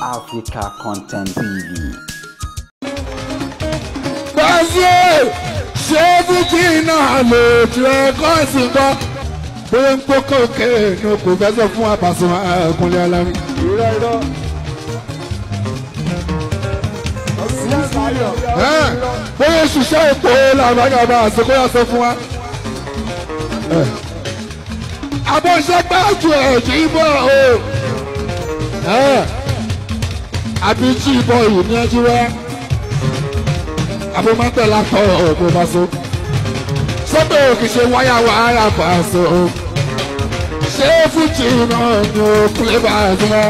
Africa Content TV. Báṣe ṣé fújì náà lè tirẹ̀ kọ́ọ̀sì kan bóyá ń kó kókè ní kò fẹ́ sọ fún Pasuma Kúnlé Alábí. Bóyá ṣiṣẹ́ ètò làbágàbà àsìkò yà sọ fún wa. Àbọ̀ṣẹ́ gbájú ẹ̀ jí bọ̀ o. Àbí jí bọ̀ yìí ní ẹjú rẹ̀. Àbọ̀mọ́tẹ̀ látọ̀ ọ̀gbọ̀n bá so. Sọ́tò kì í ṣe wáyà wáyà bá so. Ṣé fújì náà ni ó kúlẹ̀ bá a sọ?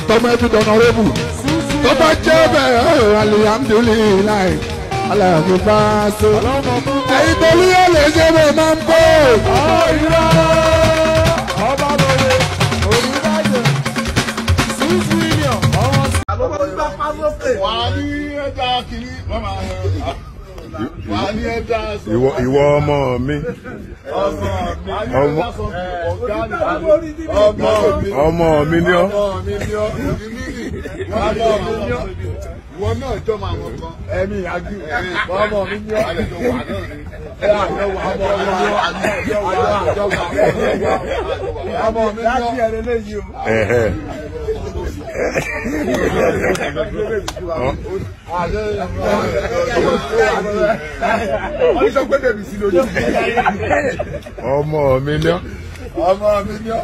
Tọmọ ẹbí dọ̀nà rẹ́bù. Tó bá jẹ́ bẹ́ẹ̀ alihamdulilayi aláàbò bá a so. Ẹ̀yin tó ní yóò lè ṣe bẹ́ẹ̀ máa ń bọ̀. Ìwọ ọmọ mi, ọmọ mi ni ọ́. Ìwọ náà jọmọ àwọn kan. Ẹ̀mí àgí. Ọmọ mi ni ọ́. Àjọ wà náà ni. Àjọ wà ọmọ mi ni ọ́. Àjọ wà ọmọ mi ni ọ́. Láti ẹ̀rẹ́ léyìí o. Ọmọ mi ni ọ́. Ọmọ mi ni ọ́.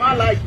Má láìkì.